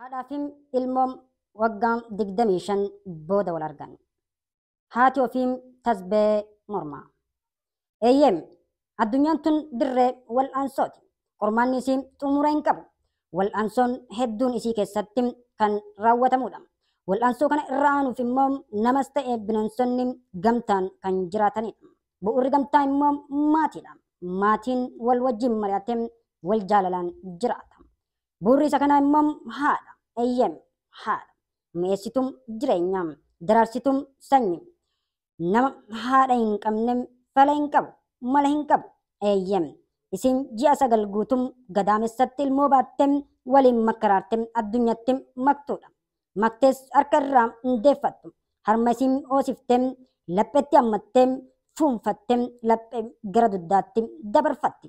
Haadhaa fi ilmoon waggaa 25 booda wal argan. Haati ofii tasbee mormaa. Eeyyem, addunyaan tun dirree wal'aansooti. Qormaanni isii xumura hin qabu. Wal'aansoon hedduun isii keessatti kan raawwatamudha. Wal'aansoo kana irra aanuuf immoo namas ta'e bineensonni gamtaan kan jiraatanidha. Bu'uurri gamtaa immoo maatiidha. Maatiin wal wajjin mari'atee wal jaalalaan jiraata. Bu'uurri isa kanaa immoo haadha. Eeyyem, haadha. Mi'eessituun jireenyaa, daraarsituu sanyii. Nama haadha hin qabne fala hin qabu, mala hin qabu. Eeyyem, isin ji'a 9 guutuu gadaamessatti ilmoo baattee waliin makkaraartee addunyaatti maktuudha. Maktees harka irraa hin deeffattu. Harma isiin hoosiftee lapheetti hammattee fuunfattee laphee gara dugdaatti dabarfatti.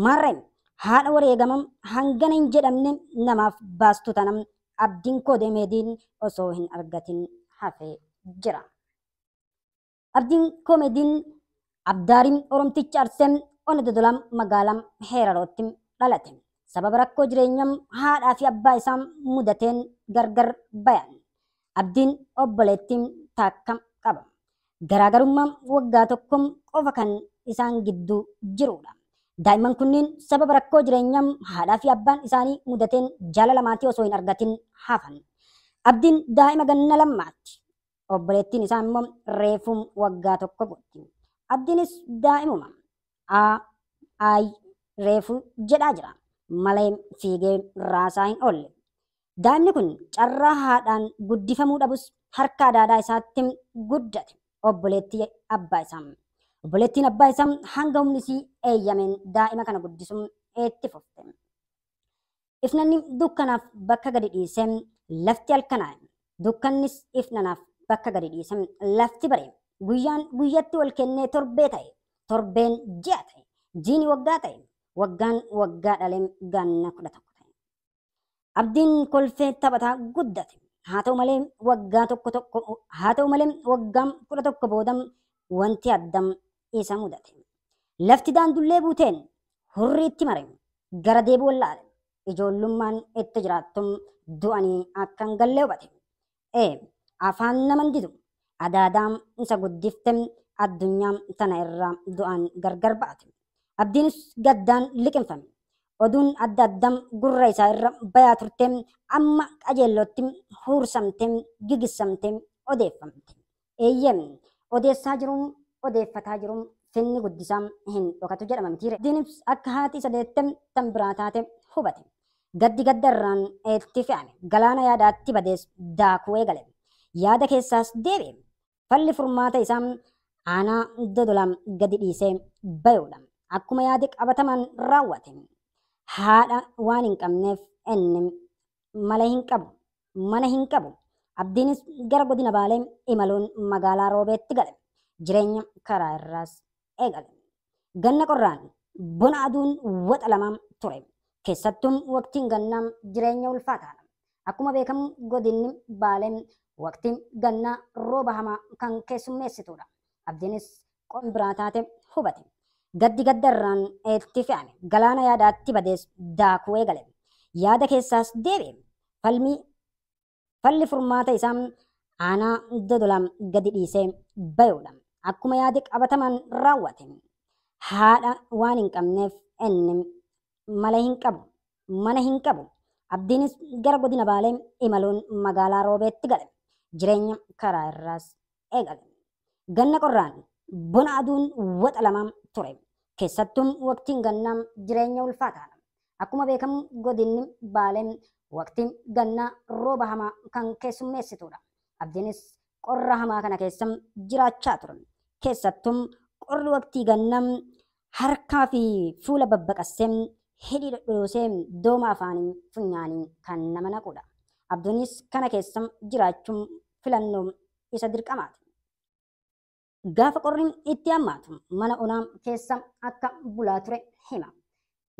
Maarreen haadha wareegama hangana hin jedhamne namaaf baastu tana Abdiin Koomeediin osoo hin argatin hafee jira. Abdiin Koomeediin Abdaariin Oromticha Arsee Ona Dodolaa magaalaa Heerarootti dhalate. Sababa rakkoo jireenyaa haadhaa fi abbaa isaa mudateen gargar bayan. Abdiin obboleettii takka qaba. Garaagarummaa waggaa 1 qofa kan isaan gidduu jirudha. Daa'imman kunneen sababa rakkoo jireenyaa haadhaa fi abbaan isaanii mudateen jaalala maatii osoo hin argatin hafan. Abdiin daa'ima ganna 2tti. Obboleettiin isaa immoo reefuu waggaa 1 guutti. Abdiinis daa'imuma A I reefuu jedhaa jira. Malee fiigee raasaa hin oolle. Daa'imni kun carraa haadhaan guddifamuu dhabus harka adaadaa isaatti guddate. Obboleettii abbaa isaa. Obboleettiin abbaa isaa hanga humni isii eeyyameen daa'ima kana guddisuun itti fufte. Ifnanni dukkanaaf bakka gadi dhiisee lafti halkanaa'e. Dukkannis ifnanaaf bakka gadi dhiisee lafti bare. Guyyaan guyyatti wal kennee torbee ta'e. Torbeen ji'a ta'e. Jiini waggaa ta'e. Waggaan waggaa dhalee ganna 11 ta'e. Abdiin kolfee taphataa guddate. Haa ta'u malee waggaa tokko tokko haa ta'u malee waggaa 11 booda wanti addam isa mudate. Lafti daandullee buuteen hurrii itti mare. Gara deebi'u wallaale. Ijoollummaan itti jiraattum du'anii akka hin galle hubate. Afaan nama hin didu. Adaadaan isa guddifte addunyaa tana irraa du'aan gargar baate. Abdiinis gaddaan liqimfame. Oduun adda addam gurra isaa irra bayaa turte amma qajeellootti huursamte gigissamte odeeffamte. Eeyyem, odeessaa jiruun odeeffataa jiruun finni guddisaa hin dhokatu jedhama mitiire. Abdiinis akka haati isa deette tan biraa taate hubate. Gaddi gadda irraan itti fe'ame. Galaana yaadaatti badees daakuu eegale. Yaada keessaas deebi'e. Falli furmaata isaa aanaa Dodolaa gadi dhiisee bayuudha. Akkuma yaade qabatamaan raawwate. Haadha waan hin qabneef inni mala hin qabu, mana hin qabu. Abdiinis gara godina Baalee imaluun magaalaa Roobeetti gale. Jireenya karaa irraas eegale. Ganna qorraan bona aduun waxa 2 ture. Keessattuu waqtiin gannaa jireenya ulfaataadha. Akkuma beekamu godinni Baalee waqtiin gannaa rooba hamaa kan keessummeessitudha. Abdiinis qon biraa taate hubate. Gaddi gadda irraan itti fe'ame. Galaana yaadaatti badees daakuu eegale. Yaada keessaas deebi'e. Falli furmaata isaa aanaa Dodolaa gadi dhiisee bayuudha. Akkuma yaade qabatamaan raawwate. Haadha waan hin qabneef inni mala hin qabu, mana hin qabu. Abdiinis gara godina Baalee imaluun magaalaa Roobeetti gale. Jireenya karaa irraas eegale. Ganna qorraan bona aduun waxa 2 ture. Keessattuu waqtiin gannaa jireenya ulfaataadha. Akkuma beekamu godinni Baalee waqtiin gannaa rooba hamaa kan keessummeessitudha. Abdiinis qorra hamaa kana keessa jiraachaa ture. Keessattuu qorri waqtii gannaa harkaa fi fuula babbaqassee hidhii dhodhoosee dooma afaanii funyaanii kan nama naqudha. Abdiinis kana keessa jiraachuun filannoo isa dirqamaati. Gaafa qorri itti hammaatu mana onaa keessa akka bulaa ture hima.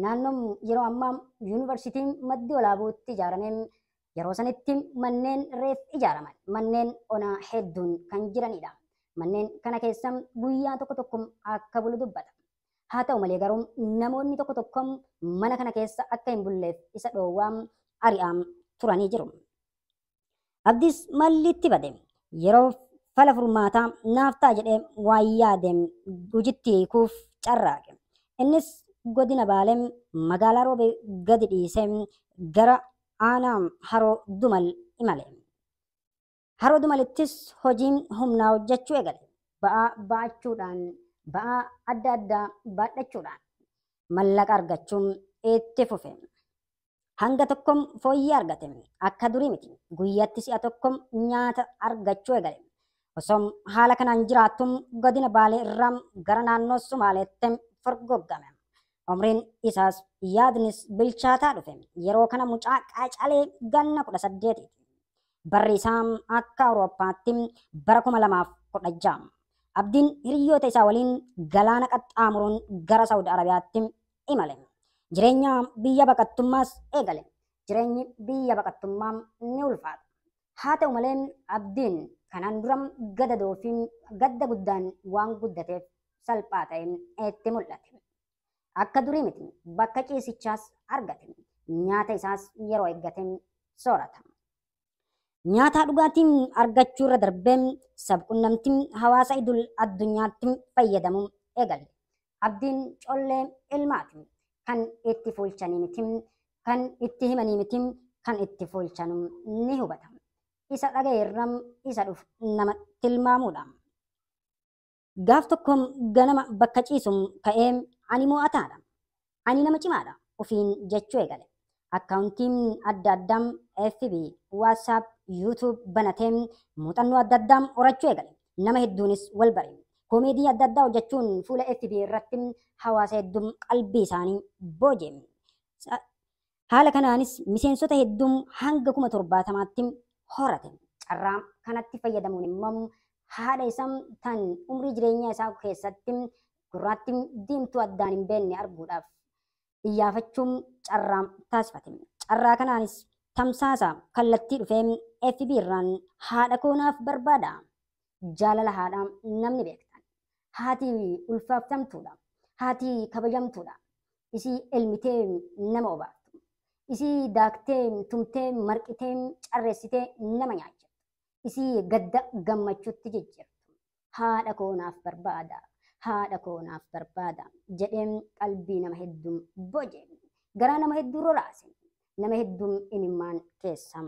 Naannoon yeroo ammaa yuunivarsiitiin Maddi Walaabuutti ijaaramee yeroo sanitti manneen reef ijaaraman manneen onaa hedduun kan jiranidha. Manneen kana keessa guyyaa tokko tokko akka bulu dubbata. Haa ta'u malee garuu namoonni tokko tokko mana kana keessa akka hin bulleef isa dhoowwaa ari'aa turanii jiru. Abdiis mallitti bade yeroo fala furmaataa naaf ta'a jedhee waan yaade hojiitti hiikuuf carraaqe. Innis godina Baalee magaalaa Roobee gadi dhiisee gara aanaa Haroo Dumal imale. Haroo Dumalittis hojiin humnaa hojjechuu eegale. Ba'aa ba'achuudhaan, ba'aa adda addaa baadhachuudhaan mallaqa argachuun itti fufe. Hanga tokko fooyyee argate. Akka durii miti. Guyyaatti si'a tokko nyaata argachuu eegale. Osoo haala kanaan jiraattu godina Baalee irraa gara naannoo Sumaaleetti furguggame. Umriin isaas yaadnis bilchaataa dhufe. Yeroo kana mucaa qacalee ganna 18. Barri isaa akka Awurooppaatti bara 2016. Abdiin hiriyoota isaa waliin galaana qaxxaamuruun gara Saawud Arabiyaatti imale. Jireenya biyya baqattummaas eegale. Jireenyi biyya baqattummaa ni ulfaata. Haa ta'u malee Abdiin kanaan dura gadadoo fi gadda guddaan waan guddateef salphaa ta'e itti mul'ate. Akka durii miti bakka ciisichaas argate. Nyaata isaas yeroo eeggate soorata. Nyaata dhugaatiin argachuu irra darbee sabquunnamtiin hawaasa idil addunyaatti fayyadamuu eegale. Abdiin collee ilmaati. Kan itti fuulchanii miti, kan itti himanii miti, kan itti fuulchanuu ni hubata. Isa dhaga'eerra isa dhufu nama tilmaamuudha. Gaaf tokko ganama bakka ciisu ka'ee ani mo'ataadha. Ani nama cimaadha ofiin jechuu eegale. Akkaawuntiin adda addaa FB, WhatsApp, YouTube banatee muuxannoo adda addaa horachuu eegale. Nama hedduunis wal bare. Koomeedii adda addaa hojjechuun fuula FB irratti hawaasa hedduun qalbii isaanii booje. Haala kanaanis miseensota hedduun hanga 70,000tti horate. Carraa kanatti fayyadamuun immoo haadha isaa tan umrii jireenya isaa keessatti gurraatti diimtuu addaan hin beekne arguudhaaf iyyaafachuun carraa taasifate. Carraa kanaanis tamsaasa kallattii dhufee FB irraan haadha koonaaf barbaada. Jaalala haadhaa namni beektan. Haati ulfaaftamtuudha. Haati kabajamtuudha. Isii elmitee nama obaaftu. Isii daaktee tumtee marqitee carreessitee nama nyaachiftu. Isii gadda gammachuutti jijjiirtu. Haadha koonaaf barbaada. Haadha koonaaf barbaada jedhee qalbii nama hedduu boje. Garaa nama hedduu rolaase. Nama hedduun imimmaan keessa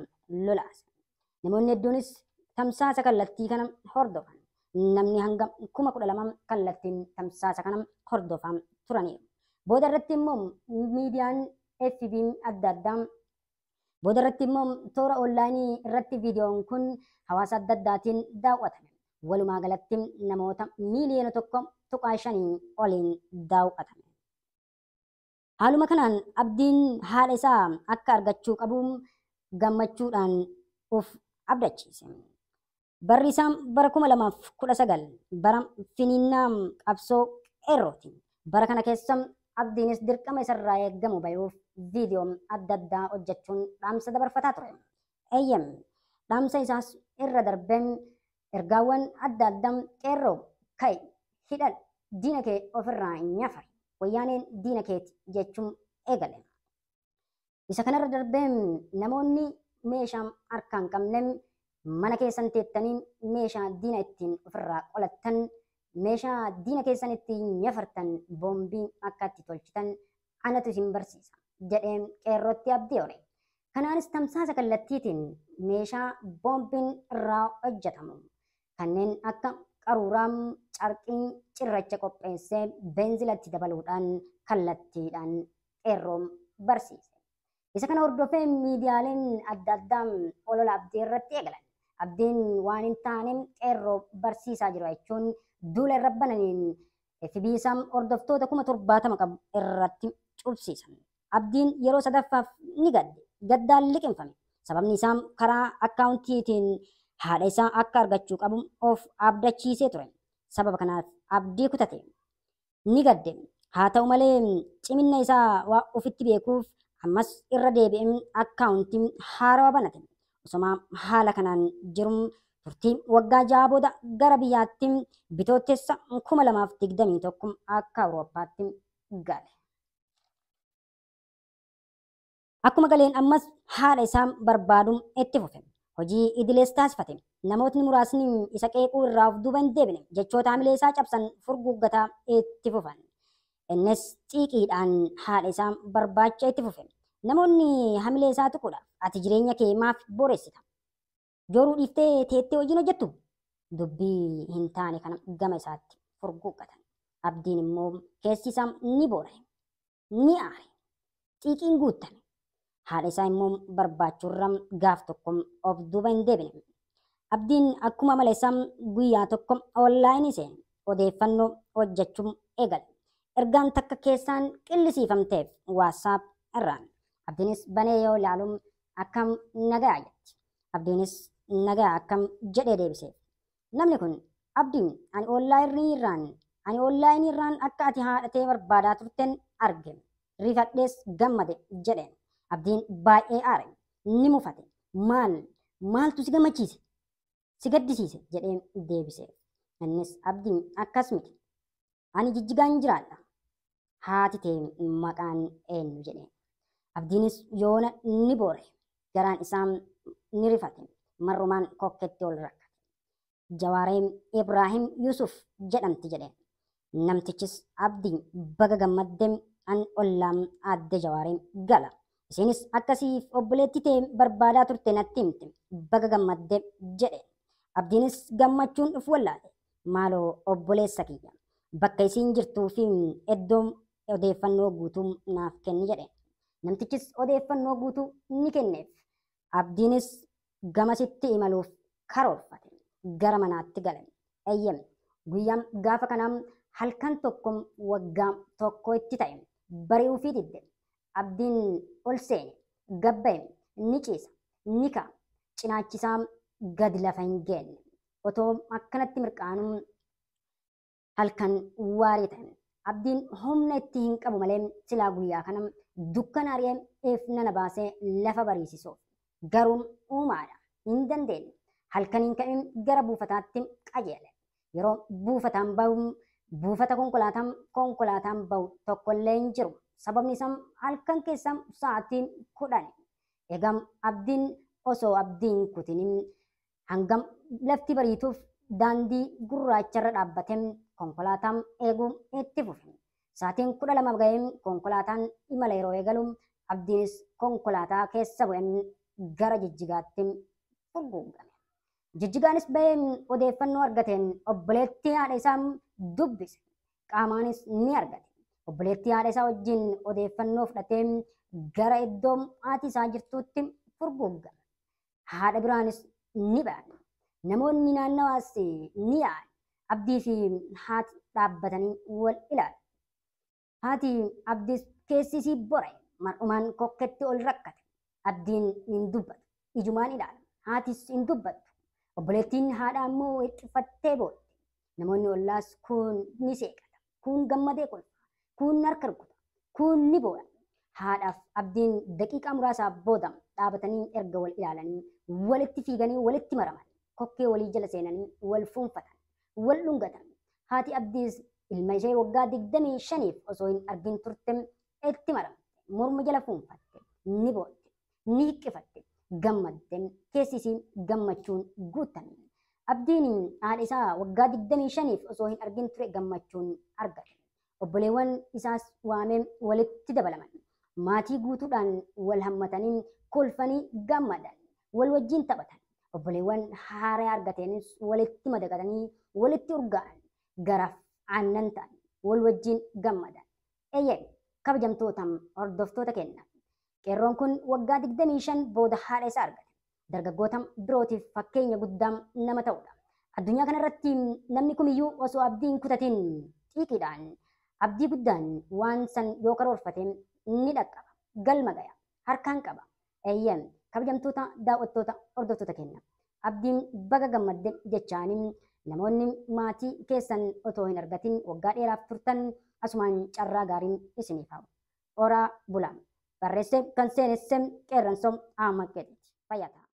lolaase. Namoonni hedduunis tamsaasa kallattii kana hordofan. Namni hanga 12,000 kallattiin tamsaasa kana hordofaa turaniiru. Booda irratti immoo miidiyaan FB adda addaa booda irratti immoo toora onlaayinii irratti viidiyoon kun hawaasa adda addaatiin daawwatame. Walumaa galatti namoota 1.5 miliyoona oliin daawwatame. Haaluma kanaan Abdiin haadha isaa akka argachuu qabu gammachuudhaan of abdachiise. Barri isaa bara 2019 bara finiinnaa qabsoo qeerrooti. Bara kana keessa Abdiinis dirqama isarraa eeggamu bayuuf viidiyoo adda addaa hojjechuun dhaamsa dabarfataa ture. Eeyyam dhaamsa isaas irra darbee ergaawwan adda addaa qeerroo ka'i hidhadhu diina kee ofirraa nyafari wayyaaneen diina keeti jechuun eegale. Isa kanarra darbee namoonni meeshaa harkaa hin qabne mana keessan teettanii meeshaa diina ittiin ofirraa qolattan meeshaa diina keessan ittiin nyafartan boombii akka itti tolchitan anatu isin barsiisa jedhee qeerrootti abdii hore. Kanaanis tamsaasa kallattiitiin meeshaa boombiin irraa hojjetamu kanneen akka qaruuraa carqii cirracha qopheessee beenzilatti dabaluudhaan kallattiidhaan qeerroo barsiise. Isa kana hordofee miidiyaaleen adda addaa olola Abdii irratti eegalan. Abdiin waan hin taane qeerroo barsiisaa jiru jechuun duula irra bananiin FB isaa hordoftoota 70,000 qabu irratti cubsiisan. Abdiin yeroo sadaffaaf ni gadde. Gaddaan liqimfame. Sababni isaa karaa akkaawuntiitiin haadha isaa akka argachuu qabu of abdachiisee ture. Sababa kanaaf abdii kutate. Ni gadde. Haa ta'u malee cimina isaa waa ofitti beekuuf ammas irra deebi'ee akkaawuntii haarawaa banate. Osuma haala kanaan jiru turtii waggaa 6 booda gara biyyaatti bitootessa 2021 akka Awurooppaatti gale. Akkuma galeen ammas haadha isaa barbaaduun itti fufe. Hojii idilees taasifate. Namootni muraasni isa qeequu irraa of duuba hin deebine. Jechoota hamilee isaa cabsan furguggataa itti fufan. Innis xiiqiidhaan haadha isaa barbaacha itti fufe. Namoonni hamilee isaa tuquudhaaf ati jireenya kee maaf boreessita? Jooruu dhiiftee teettee hojiin hojjettu? Dubbii hin taane kana gama isaatti furguggatan. Abdiin immoo keessi isaa ni boora'e, ni aare, xiiqiin guuttame. Haadha isaa immoo barbaachuurra gaaf tokko of duuba hin deebine. Abdiin akkuma amala isaa guyyaa tokko onlaayinii seene odeeffannoo hojjechuu eegale. Ergaan takka keessaan qillisiifamteef WhatsApp irraan. Abdiinis banee yoo ilaalu akkam nagaa jetti. Abdiinis nagaa akkam jedhee deebiseef. Namni kun Abdiin ani onlaayinii irraan akka ati haadha tee barbaadaa turten arge. Rifadhees gammade jedheen. Abdiin baay'ee aare. Ni mufate. Maaltu si gammachiise? Si gaddisiise jedhee deebiseef. Innis Abdiin akkas miti. Ani Jijjigaan jiraadha. Haati tee maqaan eenyu jedheen. Abdiinis yoona ni boore. Garaan isaa ni rifate. Marrumaan kokketti ol rakkate. Jawaaree Ibraahim Yusuf jedhamti jedheen. Namtichis Abdiin baga gammaddee an ollaam aadde Jawaaree gala. Isinis akkasiif obboleettii tee barbaadaa turte natti himte. Baga gammadde jedhe. Abdiinis gammachuun of wallaale. Maaloo obboleessa kiyya. Bakka isiin jirtuu fi iddoo odeeffannoo guutuu naaf kenni jedhe. Namtichis odeeffannoo guutuu ni kenneef. Abdiinis gamasitti imaluuf karoorfate. Gara manaatti gale. Eeyyam guyyaan gaafa kanaa halkan tokko waggaa tokko itti ta'e. Bari'uu fi didde. Abdiin ol seene, gabba'e, ni ciisa, ni ka'a. Cinaachisaa gadi lafa hin geenye. Otoo akkanatti mirqaanuu halkan waarii ta'e. Abdiin humna itti hin qabu malee silaa guyyaa kana dukkana ari'ee ifnana baasee lafa bariisisuuf. Garuu uumaadha. Hin dandeenye. Halkaniin ka'een gara buufataatti qajeele. Yeroo buufataan bahu buufata konkolaataan bahu tokkollee hin jiru. Sababni isaa halkan keessa sa'aatii 10. Egaa Abdiin osoo abdiin kutinin hangam lafti bariituuf daandii gurraacharra dhaabbatee konkolaataan eeguu itti fufe. Sa'aatiin 12 ga'ee konkolaataan imala yeroo eegalu Abdiinis konkolaataa keessa bu'ee gara Jijjigaatti furguggame. Jijjigaanis ba'ee odeeffannoo argateen obboleettii haadha isaa dubbise. Qaamaanis ni argate. Obboleettii haadha isaa wajjin odeeffannoo fudhatee gara iddoo haati isaa jirtuutti furguggame. Haadha biraanis ni ba'an. Namoonni naannawaas ni yaa'an. Abdii fi haati dhaabbatanii wal ilaalu. Haati Abdiis keessi isii bora'e. Mar'umaan kokketti ol rakkate. Abdiin hin dubbatu. Ijumaan ilaala. Haatis hin dubbattu. Obboleettiin haadhaa immoo hir'ifattee bootte. Namoonni ollaas kun ni seeqata. Kun gammadee kolfa. Kun harka rukuta. Kun ni boo'a. Haadhaaf Abdiin daqiiqaa muraasaa booda dhaabatanii erga wal ilaalanii walitti fiiganii walitti maraman. Kokkee walii jala seenanii wal fuunfatan. Wal dhungatan. Haati Abdiis ilma ishee waggaa 25 osoo hin argin turte itti maramte. Morma jala fuunfatte. Ni bootte. Ni hiqqifatte. Gammadde. Keessi isii gammachuun guutame. Abdiin haadha isaa waggaa 25 osoo hin argin ture gammachuun argate. Obboleewwan isaas waamee walitti dabalaman. Maatii guutuudhaan wal hammatanii kolfanii gammadan. Wal wajjin taphatan. Obboleewwan haaraa argateenis walitti madaqatanii walitti urgaa'an. Garaaf aannan ta'an. Wal wajjin gammadan. Eeyyee kabajamtoota hordoftoota kenna. Qeerroon kun waggaa 25 booda haadha isaa argate. Dargaggoota birootiif fakkeenya guddaa nama ta'udha. Addunyaa kanarratti namni kumiyyuu osoo abdii hin kutatin xiiqiidhaan abdii guddaan waan san yoo karoorfate ni dhaqqaba. Galma gaya. Harkaan qaba. Eeyyee kabajamtoota daawwattoota hordoftoota kenna. Abdiin baga gammadde jechaanii namoonni maatii keessan otoo hin argatin waggaa dheeraaf turtan asumaan carraa gaariin isiniif hawu. Oraa bulaa. Barreessee kan seenesse qeerransoom Ahmad Qeexiti. Fayyaa ta'a.